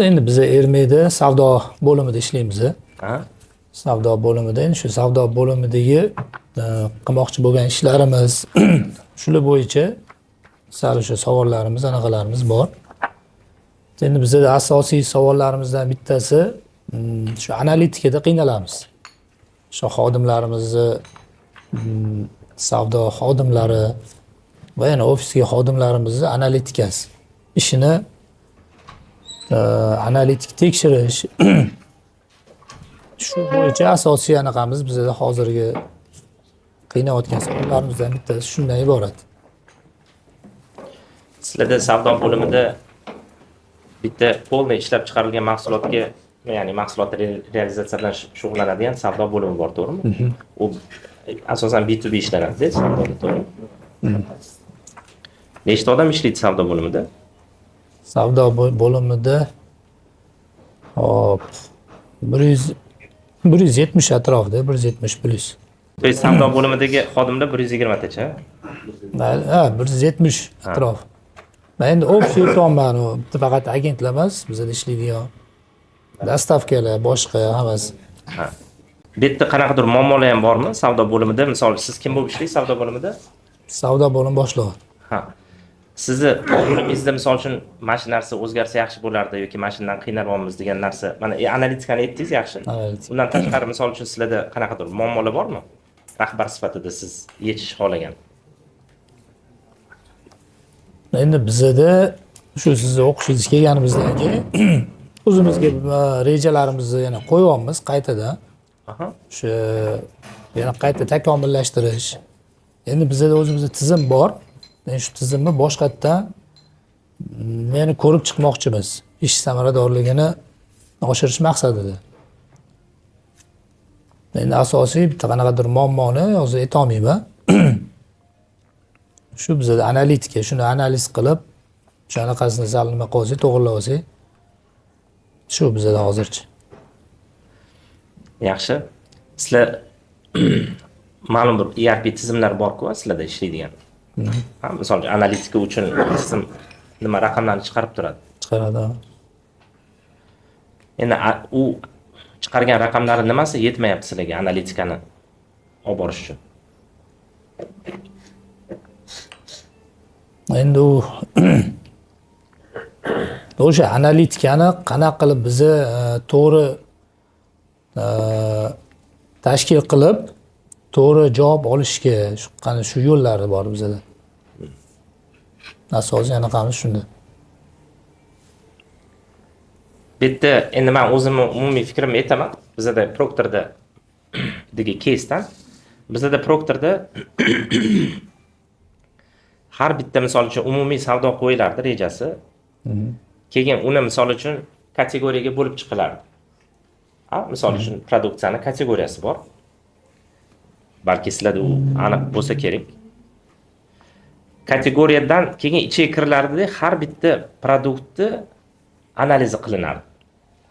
Endi biza Ermeyda savdo bo'limida ishlaymiz. Ha? Savdo bo'limida, endi shu savdo bo'limidagi qilmoqchi bo'lgan ishlarimiz shular bo'yicha sal o'sha savollarimiz, anaqalarimiz bor. Endi bizada asosiy savollarimizdan bittasi shu analitikada qiynalamiz. Shu xodimlarimizni, savdo xodimlari va yana ofisga xodimlarimizni analitikasi ishini analitik tekshirish shu bo'yicha asosiy anaqamiz bizada hozirgi qiynayotgan savollarimizdan bittasi shundan iborat. Sizlarda savdo bo'limida bitta полный ishlab chiqarilgan mahsulotga, ya'ni mahsulot realizatsiya bilan shug'ullanadigan savdo bo'limi bor, to'g'rimi? U asosan B2B ishlanadi savdoda, to'g'rimi? Nechta odam ishlaydi savdo bo'limida? Savdo bo'limida hop 170 atrofida, 170 plyus. То есть savdo bo'limidagi xodimlar 120 tacha? Ha, 170 atrof. Man endi общий aytyapman, u bitta faqat agentlar emas, bizada ishlaydigan доставка lar, boshqa hammasi. Ha. Bu yerda qanaqadir muammolar ham bormi savdo bo'limida? Misol, siz kim bo'lib ishlaysiz savdo bo'limida? Savdo bo'limi boshlig'i. Ha. Sizni bo'limingizda, misol uchun, mana shu narsa o'zgarsa yaxshi bo'lardi yoki mana shundan qiynalyapmiz degan narsa. Mana analitikani aytdingiz, yaxshi. Analitik. Undan tashqari, misol uchun, sizlarda qanaqadir muammolar bormi? Rahbar sifatida siz yechish xohlagan. Endi bizada shu sizni o'qishingiz kelganimizdan keyin o'zimizga rejalarimizni yana qo'yyapmiz qaytadan. O'sha yana qayta takomillashtirish. Endi bizada o'zimizda tizim bor. Endi shu tizimni boshqatdan yana ko'rib chiqmoqchimiz. Ish samaradorligini oshirish maqsadida. Endi asosiy bitta qanaqadir muammoni hozir aytolmayman. Shu bizada analitika, shuni analiz qilib, shu anaqasini sal nima qilib olsak, to'g'irlab olsak, shu bizada hozircha. Yaxshi. Sizlar ma'lum bir ERP tizimlar bor-ku sizlarda ishlaydigan. Ha, misol uchun, analitika uchun tizim nima raqamlarni chiqarib turadi. Chiqaradi. Endi u chiqargan raqamlari nimasi yetmayapti sizlarga analitikani olib borish uchun? Endi u o'sha analitikani qanaqa qilib biza to'g'ri tashkil qilib, to'g'ri javob olishga shu qani shu yo'llari bor bizada. Asosiy anaqamiz shunda. Bu yerda endi men o'zimni umumiy fikrimni aytaman. Bizada Proctorda degi keysdan, bizada Proctorda har bitta, misol uchun, umumiy savdo qo'yilardi rejasi. Keyin uni, misol uchun, kategoriyaga bo'lib chiqilardi. Ha, misol uchun, produksiyani kategoriyasi bor. Balki sizlarda u aniq bo'lsa kerak. Kategoriyadan keyin ichiga kirilardi, har bitta produktni analizi qilinardi.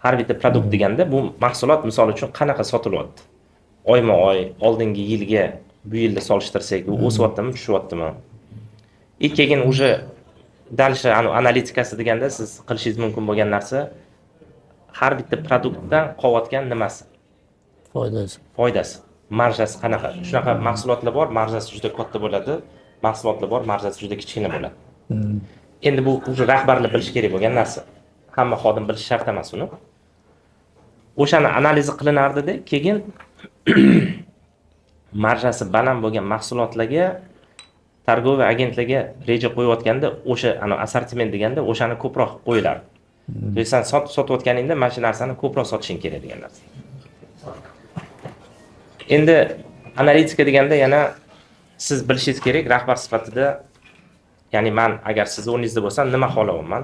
Har bitta produkt deganda bu mahsulot, misol uchun, qanaqa sotilyapti? Oyma-oy, oldingi yilga bu yilda solishtirsak, u o'syaptimi, tushyaptimi? И keyin уже дальше analitikasi deganda siz qilishingiz mumkin bo'lgan narsa har bitta produktdan qolayotgan nimasi? Foydasi. Foydasi. Marjasi qanaqa? Shunaqa mahsulotlar bor, marjasi juda katta bo'ladi. Mahsulotlar bor, marjasi juda kichkina bo'ladi. Endi bu уже rahbarlar bilish kerak bo'lgan narsa. Hamma xodim bilishi shart emas uni. O'shani analizi qilinardida, keyin marjasi baland bo'lgan mahsulotlarga торговый agentlarga reja qo'yayotganda o'sha ana assortiment deganda o'shani ko'proq qo'yilardi. То есть sen sotayotganingda mana shu narsani ko'proq sotishing kerak degan narsa. Endi analitika deganda yana siz bilishingiz kerak rahbar sifatida, ya'ni man agar siz o'rningizda bo'lsam nima xohlayapman?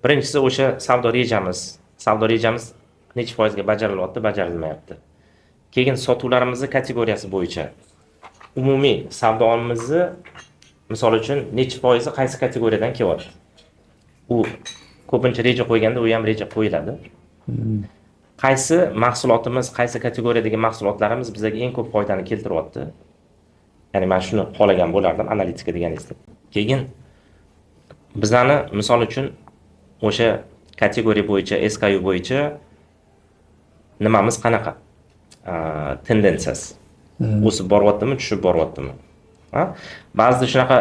Birinchisi o'sha savdo rejamiz. Savdo rejamiz necha foizga bajarilyapti, bajarilmayapti. Keyin sotuvlarimizni kategoriyasi bo'yicha umumiy savdomizni, misol uchun, necha foizi qaysi kategoriyadan kelyapti? U ko'pincha reja qo'yganda u ham reja qo'yiladi. Qaysi mahsulotimiz, qaysi kategoriyadagi mahsulotlarimiz bizga eng ko'p foydani keltiryapti? Ya'ni men shuni xohlagan bo'lardim analitika deganingizda. Keyin bizani, misol uchun, o'sha Kategoriya bo'yicha, SKU bo'yicha nimamiz qanaqa, tendensiyasi o'sib boryaptimi, tushib boryaptimi? Ba'zida shunaqa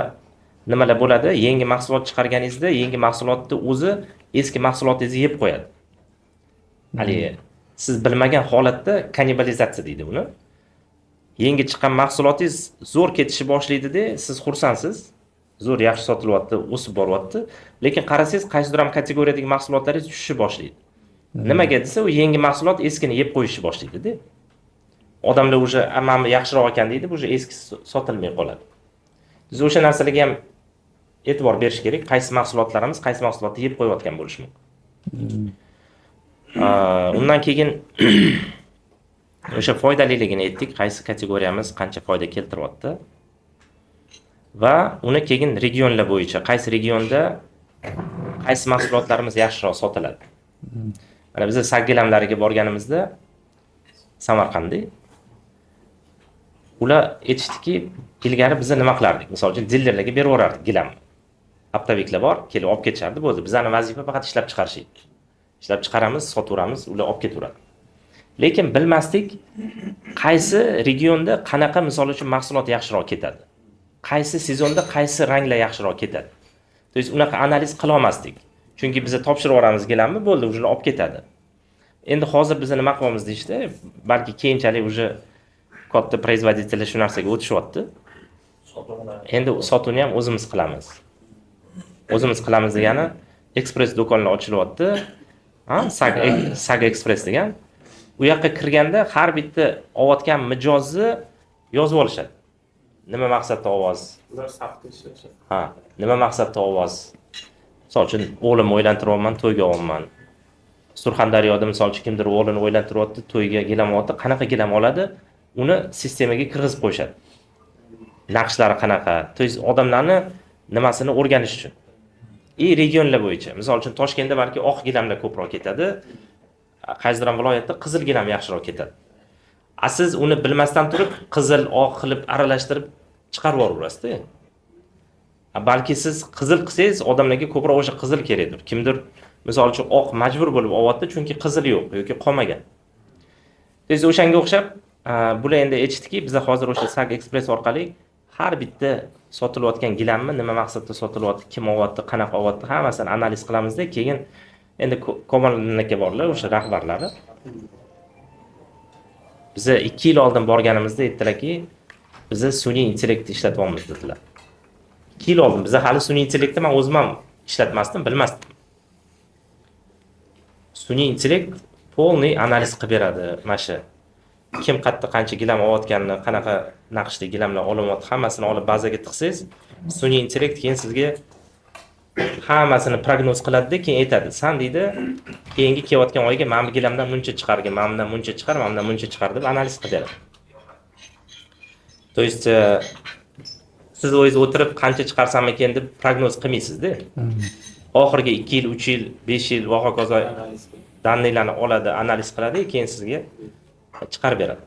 nimalar bo'ladi, yangi mahsulot chiqarganingizda yangi mahsulotni o'zi eski mahsulotingizni yeb qo'yadi. Haligi siz bilmagan holatda kannibalizatsiya deydi buni. Yangi chiqqan mahsulotingiz zo'r ketishni boshlaydida, siz xursandsiz, zo'r, yaxshi sotilyapti, o'sib boryapti, lekin qarasangiz qaysidir ham kategoriyadagi mahsulotlaringiz tushishni boshlaydi. Nimaga desa, u yangi mahsulot eskini yeb qo'yishni boshlaydida. Odamlar уже mana bu yaxshiroq ekan deydi, уже eskisi sotilmay qoladi. Biz o'sha narsalarga ham e'tibor berish kerak, qaysi mahsulotlarimiz qaysi mahsulotni yeb qo'yayotgan bo'lishi mumkin. Undan keyin o'sha foydaliligini aytdik, qaysi kategoriyamiz qancha foyda keltiryapti va uni keyin regionlar bo'yicha qaysi regionda qaysi mahsulotlarimiz yaxshiroq sotiladi. Mana biz sag gilamlariga borganimizda Samarqandda ular aytishdiki, ilgari biz nima qilardik? Misol uchun dilerlarga berib yuborardik gilamni. Оптовик lar bor, kelib olib ketishardi, bo'ldi. Bizning vazifa faqat ishlab chiqarish edi. Ishlab chiqaramiz, sotaveramiz, ular olib ketaveradi. Lekin bilmasdik qaysi regionda qanaqa, misol uchun, mahsulot yaxshiroq ketadi. Qaysi sezonda qaysi ranglar yaxshiroq ketadi. То есть unaqa analiz qila olmasdik. Chunki biz topshirib yuboramiz gilamni, bo'ldi, уже olib ketadi. Endi hozir biz nima qilyapmiz deyishdi, balki keyinchalik уже katta производитель lar shu narsaga o'tishyapti. Endi sotuvni ham o'zimiz qilamiz. O'zimiz qilamiz degani ekspress do'konlar ochilyapti. Ha, Sag Express degan. U yoqqa kirganda har bitta olayotgan mijozni yozib olishadi. Nima maqsadda ovoz? Ular safda ishlashadi. Ha, nima maqsadda ovoz? Misol uchun, o'g'limni o'ylantiryapman, to'yga olyapman. Surxondaryoda misol uchun kimdir o'g'lini o'ylantiryapti, to'yga gilam olyapti, qanaqa gilam oladi? Uni sistemaga kirgizib qo'yishadi. Naqshlari qanaqa? То есть odamlarni nimasini o'rganish uchun. И regionlar bo'yicha. Misol uchun, Toshkentda balki oq gilamlar ko'proq ketadi. Qaysidir ham viloyatda qizil gilam yaxshiroq ketadi. A siz uni bilmasdan turib qizil, oq qilib aralashtirib chiqarib yuboraverasiz-da. Balki siz qizil qilsangiz odamlarga ko'proq o'sha qizil kerakdir. Kimdir misol uchun oq majbur bo'lib olyapti, chunki qizil yo'q yoki qolmagan. То есть o'shanga o'xshab bular endi aytishdiki, biz hozir o'sha Sag Express orqali har bitta sotilayotgan gilamni nima maqsadda sotilyapti, kim olyapti, qanaqa olyapti, hammasini analiz qilamizda, keyin endi Komil aka borlar, o'sha rahbarlari. Biza 2 yil oldin borganimizda aytdilarki, biza sun'iy intellekt ishlatyapmiz dedilar. 2 yil oldin biza hali sun'iy intellektni men o'zim ham ishlatmasdim, bilmasdim. Sun'iy intellekt полный analiz qilib beradi, mana shu kim qayerda qancha gilam olayotganini, qanaqa naqshli gilamlar olinyapti, hammasini olib bazaga tiqsangiz, sun'iy intellekt keyin sizga hammasini prognoz qiladida, keyin aytadi, san deydi, keyingi kelayotgan oyga mana bu gilamdan buncha chiqargin, mana bundan buncha chiqar, mana bundan buncha chiqar deb analiz qilib beradi. То есть siz o'zingiz o'tirib qancha chiqarsam ekan deb prognoz qilmaysizda. Oxirgi 2 yil, 3 yil, 5 yil va hokazo данный larni oladi, analiz qiladi, keyin sizga chiqarib beradi.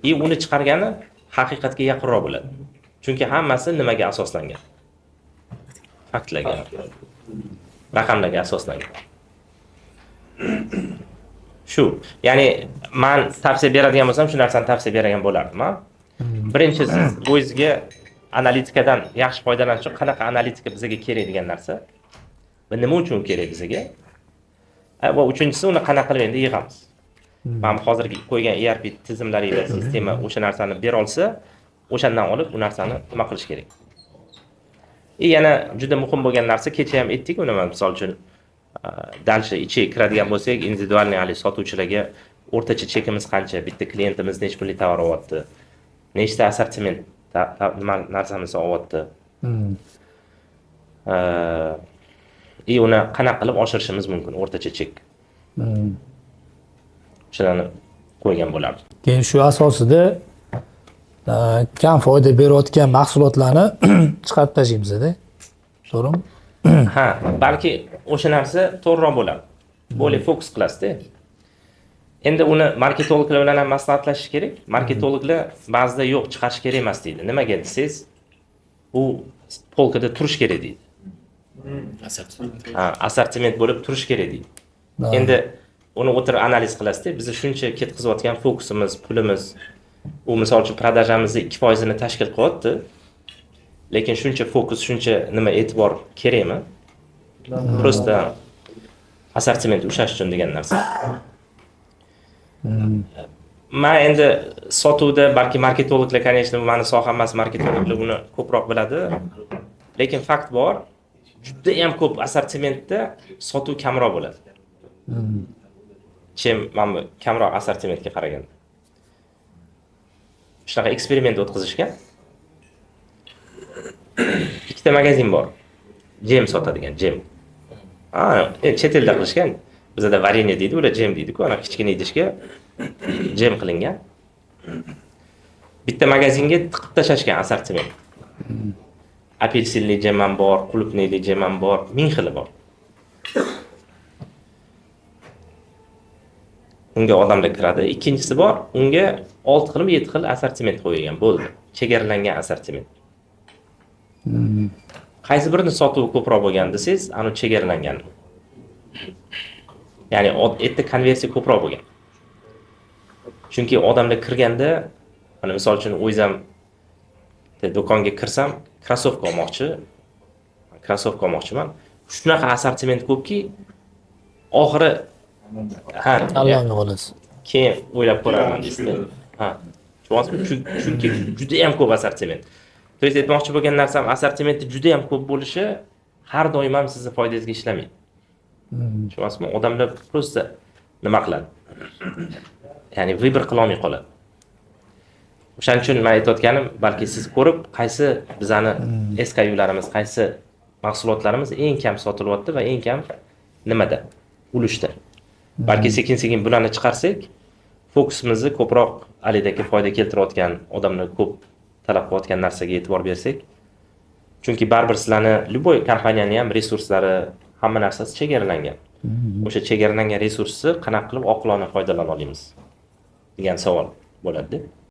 И uni chiqargani haqiqatga yaqinroq bo'ladi. Chunki hammasi nimaga asoslangan? Faktlarga, raqamlarga asoslangan. Shu, ya'ni man tavsiya beradigan bo'lsam, shu narsani tavsiya bergan bo'lardim, ha? Birinchi, siz o'zingizga analitikadan yaxshi foydalanish uchun qanaqa analitika bizga kerak degan narsa va nima uchun kerak bizga? Va uchinchisi, uni qanaqa qilib endi yig'amiz? Mana hozirgi qo'ygan ERP tizimlari va sistema o'sha narsani bera olsa, o'shandan olib u narsani nima qilish kerak? И yana juda muhim bo'lgan narsa, kecha ham aytdik uni, misol uchun, дальше ichiga kiradigan bo'lsak, индивидуальный haligi sotuvchilarga o'rtacha chekimiz qancha, bitta klientimiz necha pullik tovar olyapti, nechta assortiment nima narsamizni olyapti. И uni qanaqa qilib oshirishimiz mumkin o'rtacha chek. O'shalarni qo'ygan bo'lardim. Keyin shu asosida kam foyda berayotgan mahsulotlarni chiqarib tashlaymizda, to'g'rimi? Ha, balki o'sha narsa to'g'riroq bo'ladi. Более fokus qilasizda. Endi uni marketologlar bilan ham maslahatlashish kerak. Marketologlar ba'zida yo'q, chiqarish kerak emas deydi. Nimaga desangiz, u polkada turish kerak deydi. Assortiment. Ha, assortiment bo'lib turish kerak deydi. Endi uni o'tirib analiz qilasizda, bizni shuncha ketkazayotgan fokusimiz, pulimiz, u misol uchun продажа mizni 2%ini tashkil qilyapti, lekin shuncha fokus, shuncha nima, e'tibor kerakmi просто assortiment ushlash uchun degan narsa. Man endi sotuvda, balki marketologlar, конечно, bu mani soham emas, marketologlar buni ko'proq biladi, lekin fakt bor, judayam ko'p assortimentda sotuv kamroq bo'ladi, чем mana bu kamroq assortimentga qaraganda. Shunaqa eksperiment o'tkazishgan. Ikkita magazin bor, jem sotadigan, jem. Ha, endi chet elda qilishgan. Bizada варенье deydi, ular jem deydiku. Ana kichkina idishga jem qilingan. Bitta magazinga tiqib tashlashgan assortiment: apelsinli jem ham bor, qulupnayli jem ham bor, ming xili bor. Unga odamlar kiradi. Ikkinchisi bor, unga olti xilmi, yetti xil assortiment qo'yilgan, bo'ldi, chegaralangan assortiment. Qaysi birini sotuvi ko'proq bo'lgan desangiz, anavi chegaralangan, ya'ni yerda konversiya ko'proq bo'lgan, chunki odamlar kirganda, mana misol uchun, o'zingiz ham do'konga kirsam, krossovka olmoqchi, krossovka olmoqchiman, shunaqa assortiment ko'pki, oxiri ha Tanlolmay qolasiz. Keyin o'ylab ko'raman deysizda. Ha, tushunyapsizmi? Chunki judayam ko'p assortiment. То есть aytmoqchi bo'lgan narsam, assortimenti judayam ko'p bo'lishi har doim ham sizni foydangizga ishlamaydi, tushunyapsizmi? Odamlar просто nima qiladi, ya'ni выбор qilolmay qoladi. O'shaning uchun man aytayotganim, balki siz ko'rib, qaysi bizani SKUlarimiz, qaysi mahsulotlarimiz eng kam sotilyapti va eng kam nimada ulushda, balki sekin sekin bularni chiqarsak, fokusimizni ko'proq halidagi foyda keltirayotgan, odamlar ko'p talab qilayotgan narsaga e'tibor bersak. Chunki baribir sizlarni, любой kompaniyani ham resurslari, hamma narsasi chegaralangan. O'sha chegaralangan resursni qanaqa qilib oqilona foydalana olamiz degan savol bo'ladida.